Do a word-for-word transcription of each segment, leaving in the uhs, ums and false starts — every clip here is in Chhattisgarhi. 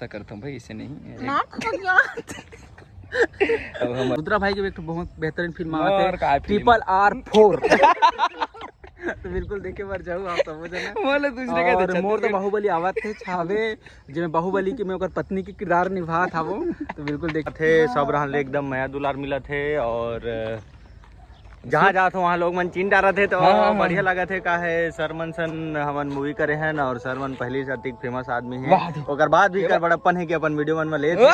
ऐसा करता हूँ भाई, इसे नहीं। अब हम रुद्रा भाई के एक ठो बहुत बेहतरीन फिल्म आवा थे, ट्रिपल आर फोर। तो बिल्कुल देखे बर जाऊ आप सब जना। मोला दूसरे का और मोर तो बाहुबली आवत थे छावे, जेमे बाहुबली के मैं ओकर पत्नी के किरदार निभात हवो। तो बिल्कुल देख थे सब रहन ले एकदम मया दुलार मिलत हे और जहाँ जात हो वहाँ लोग मन चिन डारत हे तो हाँ, हाँ, हाँ। बढ़िया लगत हे। का हे, सर मन सन हमन मूवी करे हैं ना, और सर मन पहली से अतिक फेमस आदमी है। ओकर बाद भी कर बड़प्पन है कि अपन वीडियो मन में लेत हे।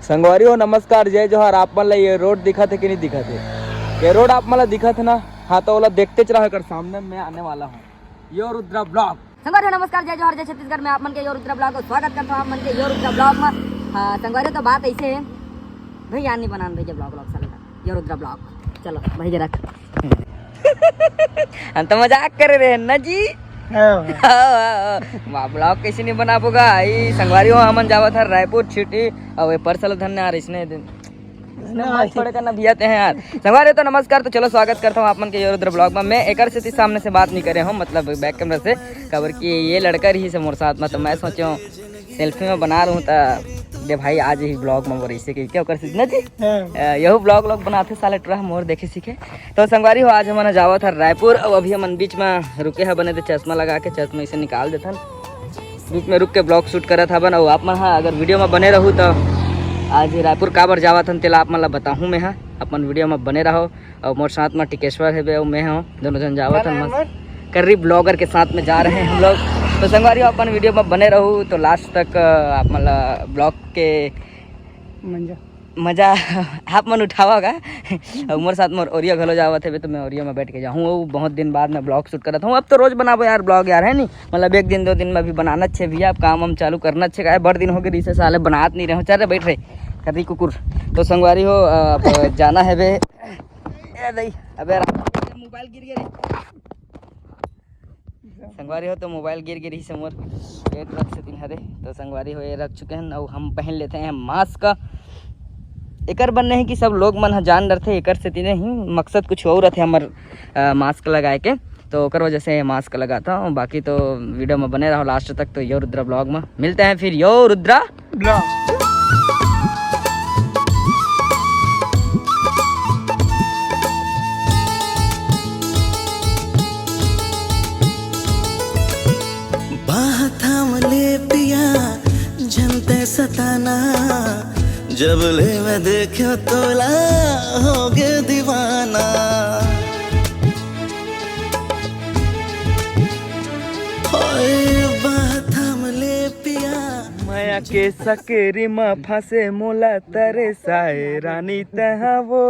संगवारी हो, नमस्कार, जय जोहार। आप मन ला ये रोड दिखत हे कि नहीं दिखत हे? ये रोड आप मन ला दिखत हे ना? हाँ, तो ओला देखते रहो, एकर सामने मैं आने वाला हूँ। यो रुद्रा ब्लॉग। संगवारी हो, नमस्कार, जय जोहार, जय छत्तीसगढ़। मैं आप मन के यो रुद्रा ब्लॉग को स्वागत करता हूँ, आप मन के यो रुद्रा ब्लॉग में। हाँ, संगवारी हो, तो बात ऐसे है भाई, यार नहीं बनान रही ब्लॉग, ब्लॉग साला यो रुद्रा ब्लॉग। चलो भाई, जरा हम तो मजाक करे रहे ना जी। हाँ। हाँ, हाँ, हाँ। वाह, ब्लॉग कैसे नहीं बना पोगा? ई संगवारी हो, हमन जावत हर रायपुर छुट्टी। अब ये पर्सल धन्य यार, इसने दिन इसने नहीं। मत थोड़े करना भैया ते हैं यार। संगवारी हो तो नमस्कार, तो चलो स्वागत करता हूँ आप मन के यो रुद्रा ब्लॉग में। मैं एकर से सामने से बात नहीं करे हूँ, मतलब बैक कैमरा से, काबर कि ये लड़का रही से मोर साथ में, तो मैं सोचे हूँ सेल्फी में बना रहूँ तो दे भाई आज ही ब्लॉग में वो रही से कि क्या ओकर से ना जी। हाँ। अ, यहू ब्लॉग व्लॉग बनाते साले टूरा हम और देखे सीखे। तो संगवारी हो, आज हमन जावत हर रायपुर। अब अभी हमन बीच में रुके हैं बने तो चश्मा लगा के, चश्मा इसे निकाल देथन। बीच में रुक के ब्लॉग शूट करत हवन। अउ आप मन हा अगर वीडियो में बने रहू तो आज रायपुर काबर जावत हन तेला आप मन ला बताहूँ मैं हा। अपन वीडियो में बने रहो। अउ मोर साथ में टिकेश्वर हेबे अउ मैं हूँ, दोनों जन जावत हन मस्त। कर्री ब्लॉगर के साथ में जा रहे हैं हम लोग। तो संगवारी हो, अपन वीडियो में बने रहू तो लास्ट तक, अ, आप मन ला ब्लॉग के मंजा। मजा आप मन उठावा गा। अउ मोर साथ मोर ओरिया घलो जावत हेबे, तो मैं ओरिया में बैठ के जाहूँ। अउ बहुत दिन बाद मैं ब्लॉग शूट करत हूँ। अब तो रोज बनाबो यार ब्लॉग यार, है नी? मतलब एक दिन दो दिन में भी बनाना अच्छे भैया, अब काम वाम चालू करना अच्छे। काहे बड़ दिन हो गए रिसे साले बनात नहीं रहे। चल रे बैठ रे कभी कुकुर। तो संगवारी हो, अ, अब जाना हेबे। ए दई, अबे यार, मोबाइल गिर गया रे। संगवारी हो तो मोबाइल गिर गिर ही से मोर पेट रख से दिन हरे। तो संगवारी हो ये रख चुके हैं। अउ हम पहन लेते हैं मास्क। एकर बर नहीं कि सब लोग मन ह जान डरथे, एकर से दिन ही मकसद कुछ और रथे हमर, अ, मास्क लगाए के। तो ओकर वजह से मास्क लगाता हूँ। बाकी तो वीडियो में बने रहो लास्ट तक। तो यो रुद्रा ब्लॉग में मिलते हैं फिर, यो रुद्रा ब्लॉग। बाह थाम ले पिया, झन तै सताना। जब ले मैं देख्यो तोला, हो गे दीवाना। ओए बाह थाम ले पिया। मया के सकेरी म फंसे मोला तरे साए रानी तहा वो।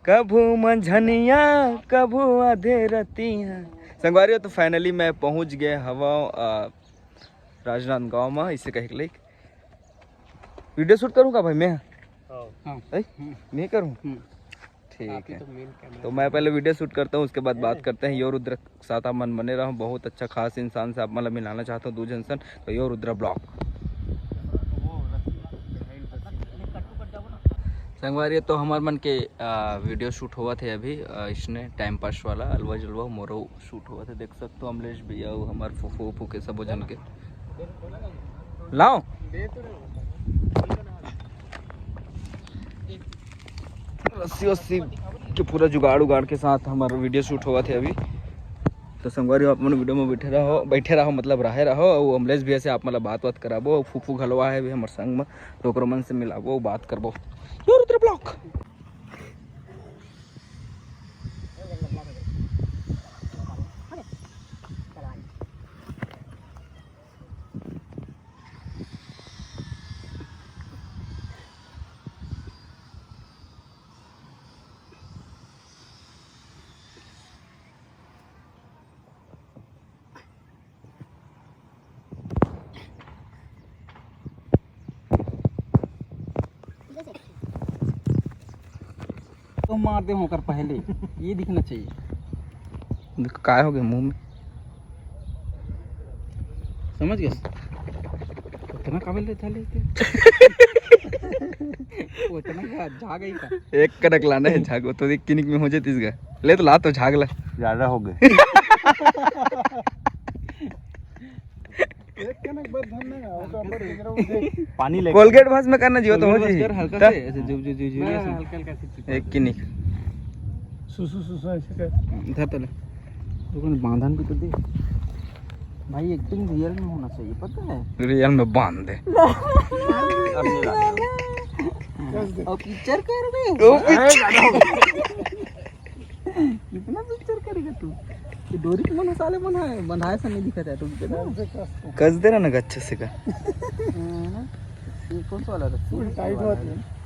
कभू मंझनिया, कभू आधे रतिया। संगवारी हो, तो finally मैं पहुंच गए हवा, अ, राजनांदगांव में, इसे कहे के लाइक। वीडियो शूट करूँ का भाई मैं? हाँ। हैं? हम्म। मैं करूँ? हम्म। ठीक आप ही है। तो मेन कैमरा तो मैं पहले वीडियो शूट करता हूँ, उसके बाद बात करते हैं। यो रुद्र के साथ आप मन बने रहो, बहुत अच्छा खास इंसान से आप मतलब मिलाना चाहता हूँ, दो जन सन। तो यो रुद्र ब्लॉग। संगवारी, तो हमार मन के, आ, वीडियो शूट होवत हे अभी, आ, इसने टाइम पास वाला अलवा जलवा मोरो शूट होवत हे, देख सकते हो अमलेश भैया अउ हमार फूफू उफू के सबो जन के। लाओ रस्सी वस्सी के पूरा जुगाड़ उगाड़ के साथ हमार वीडियो शूट होवत हे अभी। तो संगवारी हो, आप मन वीडियो में बैठे रहो, बैठे रहो मतलब रहे रहो, अउ अमलेश भैया से आप मतलब बात बात कराबो, अउ फूफू घलो आहे अभी हमर संग में, तो ओकरो मन से मिलाबो, बात करबो। यो रुद्र ब्लॉग। तो मार दे होकर पहले ये दिखना चाहिए। देख, काय हो गया मुंह में? समझ गया? इतना काबिल रहता लेके। उतना का झाग ही का। एक कनक लाना है झाग, वो तो एक किनिक में हो जाती इसका। ले तो ला तो झाग ला। ज्यादा हो गए। एक कनक बस धन नहीं है, वो तो ऊपर दिख रहा है, उसे पानी ले। कोलगेट बस में करना जियो तो हो जी। हल्का से ऐसे जो जो जो जो हल्का हल्का से एक किनिक। सुसु सुसु ऐसे कर। धर तले। रुको ना, बांधन भी तो दे भाई, एकदम रियल में होना चाहिए, पता है? रियल में बांध दे। और पिक्चर कर बे। ओ, इतना पिक्चर करेगा तू? ये डोरी के मन साले बंधाए, बंधाए से नहीं दिखा था तुमको ना? कस दे रहा ना अच्छे से का। हाँ, ये कौन सा वाला रस्सी? टाइट होती है।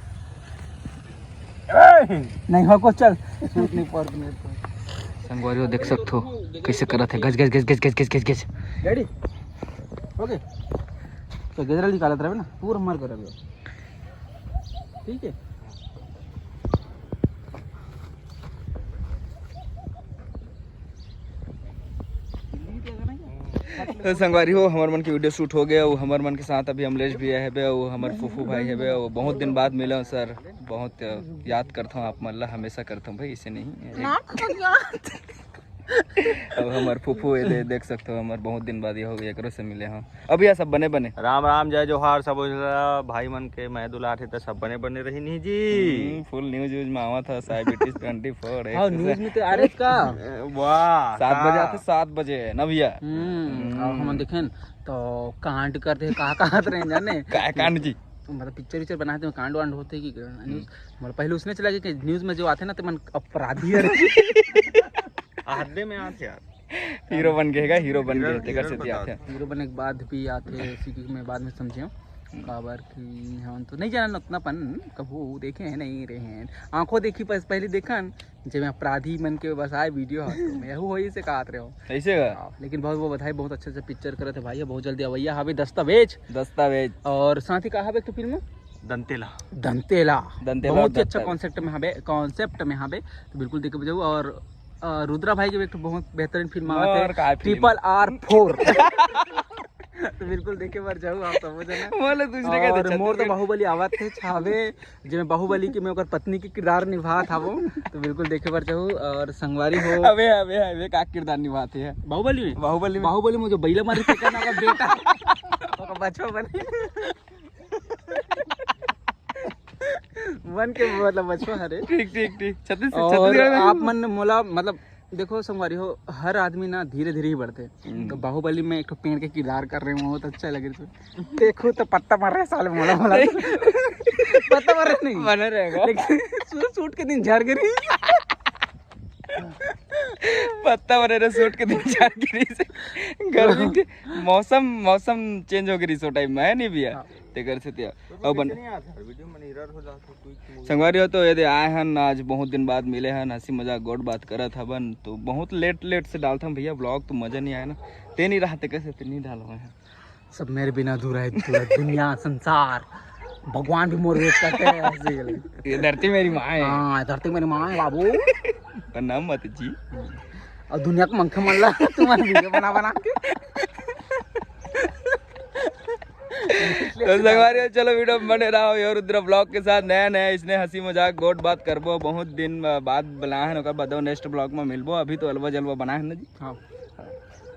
नहीं हो को चल। सूट नहीं पड़ नहीं तो। संगवारी हो देख सकते हो कैसे करत है गज गज गज गज गज गज गज गज। रेडी? ओके। तो गजरा निकालत रहे ना, पूरा मार कर अभी। ठीक है। तो संगवारी हो, हमर मन के वीडियो शूट हो गया। वो हमर मन के साथ अभी अमलेश भैया हेबे, वो हमर फूफू भाई हेबे, वो बहुत दिन बाद मिले हो सर। बहुत याद करता हूँ आप मन ला, हमेशा करता हूँ भाई, इसे नहीं। अब हमर फूफू ये दे, देख सकते हो, हमर बहुत दिन बाद ये हो गया, एकरो से मिले हम। अब यह सब बने बने। राम राम, जय जोहार, सब भाई मन के मैं दुलार थे, तो सब बने बने रही नहीं जी। फुल न्यूज व्यूज में आवा था, साइबिटिस ट्वेंटी फोर। हाँ, न्यूज में तो आ रहे का? वाह, सात बजे आते, सात बजे ना भैया। हम्म, और हम देखें तो कांड करते हैं, कहा कहा रहे जाने। काय कांड जी? मतलब पिक्चर विक्चर बनाते हैं, कांड वांड होते कि न्यूज? मतलब पहले उसने चला गया कि न्यूज में जो आते ना तो मन अपराधी है। आधे में आते यार। हीरो बन गए का, हीरो बन गए, तेकर से आते। हीरो बने के बाद भी आते, सीटी में बाद में समझे। काबर कि हम तो नहीं जाना उतना पन, कभू देखे हैं, नहीं रहे हैं। आंखों देखी पस-, पहले देखन, जब मैं अपराधी मन के बस आए वीडियो है, तो मैं यहू होई से कहत रहे हो। ऐसे का? हाँ, लेकिन बहुत वो बधाई, बहुत अच्छा से पिक्चर करत है भाई, बहुत जल्दी अवैया हवे दस्तावेज। दस्तावेज। और साथ ही का हवे एक तो फिल्म? दंतेला। दंतेला। दंतेला बहुत ही अच्छा दस्तावेज। कॉन्सेप्ट में हवे, कॉन्सेप्ट में हवे, तो बिल्कुल देखे जाऊ। और, अ, रुद्रा भाई के भी एक ठो बहुत बेहतरीन फिल्म आवत है, और का फिल्म? ट्रिपल आर फोर। तो बिल्कुल देखे बर जाऊ आप सब जना। बोले दूसरे का और मोर तो बाहुबली आवत है छावे, जेमे बाहुबली के मैं ओकर पत्नी के किरदार निभात हवो, तो बिल्कुल देखे बर जाऊ। और संगवारी हो। अबे, अबे, अबे, का किरदार निभात है? बाहुबली में? बाहुबली में। बाहुबली में जो बैला मारी थे, कहना ओकर बेटा, ओकर बचवा बने। मन के मतलब बचवा हरे। ठीक, ठीक, ठीक। छत्तीस-, और छत्तीसगढ़ में आप मन मोला मतलब देखो संगवारी हो, हर आदमी ना धीरे धीरे ही बढ़ते। हम्म। तो बाहुबली में एक ठो पेड़ के किरदार कर रहे हो, बहुत अच्छा लगे। तो देखो तो पत्ता मार रहे साले, मोला मोला। पत्ता मार रहे नहीं। बने रहेगा। लेकिन सूट, सूट के दिन झड़ गिरी। पत्ता मारे रे सूट के दिन झड़ गिरी से। गर्मी के मौसम, मौसम चेंज हो गई सो टाइम में, है नहीं भैया? हाँ। तेकर से तिया। तो अब बन- नहीं आता, वीडियो में नहीं रह हो जाता, कोई क्यों? संगवारी हो तो ये दे आए हन, आज बहुत दिन बाद मिले हन, हंसी मजाक गोठ बात करत हबन, तो बहुत लेट लेट से डालत हन भैया ब्लॉग, तो मजा नहीं आया ना। ते नहीं रहते कैसे ते नहीं डालो है। सब मेरे बिना अधूरा है, पूरा दुनिया, संसार, भगवान भी मोर वेट करते हैं, ऐसे ही लगे। ये धरती मेरी माँ है। हाँ, धरती मेरी माँ है बाबू। प्रणाम माता जी। और दुनिया को मंखे मन ला तुम्हारा वीडियो बना बना के। तो संगवारी हो, चलो वीडियो में बने रहो यो रुद्र ब्लॉग के साथ। नया नया इसने हंसी मजाक गोठ बात करबो, बहुत दिन बाद बुलाए हैं, ओकर बाद नेक्स्ट ब्लॉग में मिलबो। अभी तो अलवा जलवा बनाए हैं ना जी। हाँ।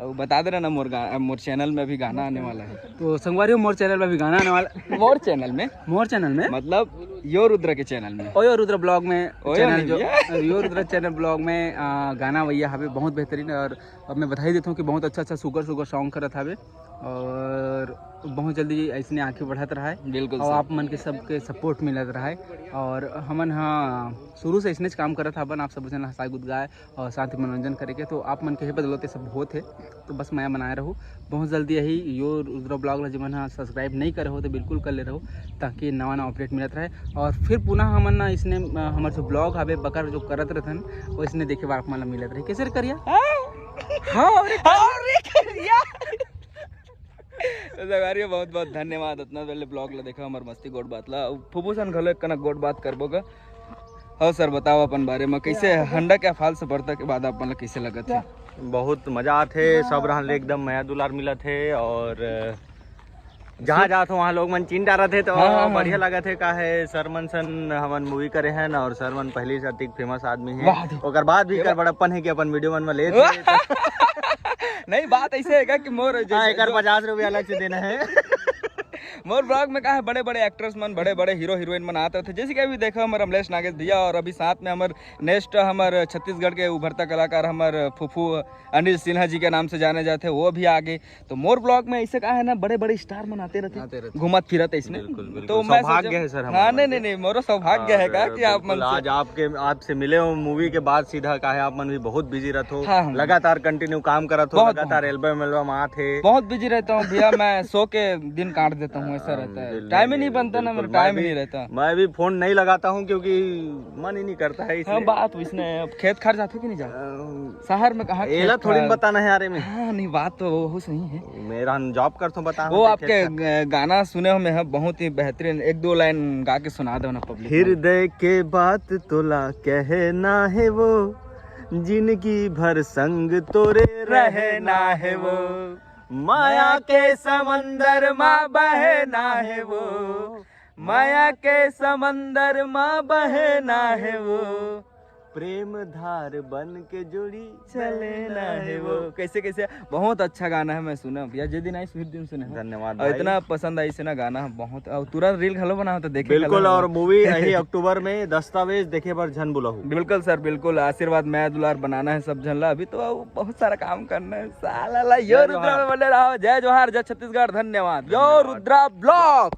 और बता दे रहा ना मोर गा-, मोर चैनल में भी गाना आने वाला है। तो संगवारी हो, मोर चैनल में भी गाना आने वाला। मोर चैनल में? मोर चैनल में? मतलब यो रुद्र के चैनल में। ओयो रुद्र ब्लॉग में, ओयो चैनल नहीं जो, भैया। यो रुद्र चैनल ब्लॉग में, आ, गाना भैया हवे बहुत बेहतरीन। और अब मैं बधाई देता हूँ कि बहुत अच्छा अच्छा सुगर सुगर सॉन्ग करत हवे। और बहुत जल्दी ऐसने आगे बढ़त रहा है। बिल्कुल और सर। आप मन के सबके सपोर्ट मिलत रहा है। और हमन हाँ शुरू से ऐसने काम करत हवन, आप सब जन हंसाए गुदगाए और साथ ही मनोरंजन करे के, तो आप मन के ही बदौलत ये सब होत है। तो बस मया बनाए रहू। बहुत जल्दी यही यो रुद्रा ब्लॉग ला जेमन हा सब्सक्राइब नहीं करे हो तो बिल्कुल कर ले रहू, ताकि नवा नवा अपडेट मिलत रहे। और फिर पुनः हमन ना इसने, अ, हमर जो ब्लॉग हवे बकर जो करत रहथन, वो इसने देखे बार आप मन ला मिलत रहे। कैसे रे करिया? हाँ। हाँ, अरे हाँ, अरे करिया। तो संगवारी हो, बहुत बहुत धन्यवाद, इतना पहले ब्लॉग ला देखा, हमर मस्ती गोठ बात ला। अब फुफू सन घलो एक कनक गोठ बात करबो का। हाँ सर, बताओ अपन बारे में, कैसे हंडा क्या फाल से बढ़ता के बाद आप मन ला कैसे लगत है? बहुत मजा आथे, सब रहन ले एकदम मया दुलार मिलत हे और, अ, जहाँ जात हो वहाँ लोग मन चिन डारत हे, तो हाँ, हाँ, हाँ। बढ़िया लगत हे। का हे, सर मन सन हमन मूवी करे हन, और सर मन पहली से अतिक फेमस आदमी हे। वाह, देख। ओकर बाद भी एकर बड़प्पन हे कि अपन वीडियो मन में लेत हे। नहीं, बात ऐसे हे कि मोर हाँ, जैसे एकर जो पचास रुपया अलग से देना हे। मोर ब्लॉग में का हे, बड़े बड़े एक्टर्स मन, बड़े बड़े हीरो हीरोइन मन आत रथे। जैसे कि अभी देखो, हमर अमलेश नागेश भैया, और अभी साथ में हमर नेक्स्ट हमर छत्तीसगढ़ के उभरता कलाकार हमर फूफू अनिल सिन्हा जी के नाम से जाने जाते, वो भी आ गए। तो मोर ब्लॉग में ऐसे का हे ना, बड़े बड़े स्टार मन आते रथे, आते रथे। घूमत फिरत ऐसने। बिल्कुल, बिल्कुल। तो मैं सौभाग्य सोचा हे सर हाँ, हमारा। नहीं, नहीं, नहीं, मोरो सौभाग्य हे और का कि आप बिल्कुल मन से आज आपके, आपसे मिले हो मूवी के बाद सीधा। का हे, आप मन भी बहुत बिजी रहत हो, हाँ, हाँ। लगातार कंटिन्यू काम करत हो, बहुत, लगातार बहुत। एल्बम एल्बम आत हे। बहुत बिजी रहता हूँ भैया, मैं सो के दिन काट देता हूँ, ऐसा हाँ, रहता है। बिल्कुल, टाइम ही नहीं बिल्कुल, बनता ना, मेरा बिल्कुल। मैं टाइम ही भी, नहीं रहता। मैं भी फोन नहीं लगाता हूँ क्योंकि मन ही नहीं करता है हाँ, इसलिए। बात वैसने हे। अब खेत खार जाते कि नहीं जाते? अम, शहर में कहाँ एला खेत थोड़ी न खार? बताना हे यार एमे। हाँ, नहीं, बात तो वो सही है। मेरा हम जॉब करता हूँ, बता वो हम आपके खेत खार। ग-, गाना सुने हो मैं, हाँ, बहुत ही बेहतरीन। एक दो लाइन गा के सुना दो ना पब्लिक में। हृदय के बात तोला कहना है वो, जिंदगी भर संग तोरे रहना है वो। माया के समंदर मा बहना है वो, माया के समंदर मा बहना है वो, प्रेम धार बन के जुड़ी चलना है वो। कैसे, कैसे? बहुत अच्छा गाना है, मैं सुना भैया, जे दिन आइस फिर दिन सुने हैं। धन्यवाद और भाई। इतना पसंद आइस ना गाना, बहुत। और तुरंत रील घलो बनाओ तो देखे बिल्कुल, घलो। और मूवी यही अक्टूबर में, दस्तावेज देखे बर झन भुलाहू। बिल्कुल सर, बिल्कुल। आशीर्वाद, मया दुलार बनाना है सब झन ला। अभी तो बहुत सारा काम करना है। साला ला, यो जय रुद्रा जोहार। में बने रहो। जय जोहार, जय छत्तीसगढ़, धन्यवाद। यो धन्यवाद। रुद्रा ब्लॉग।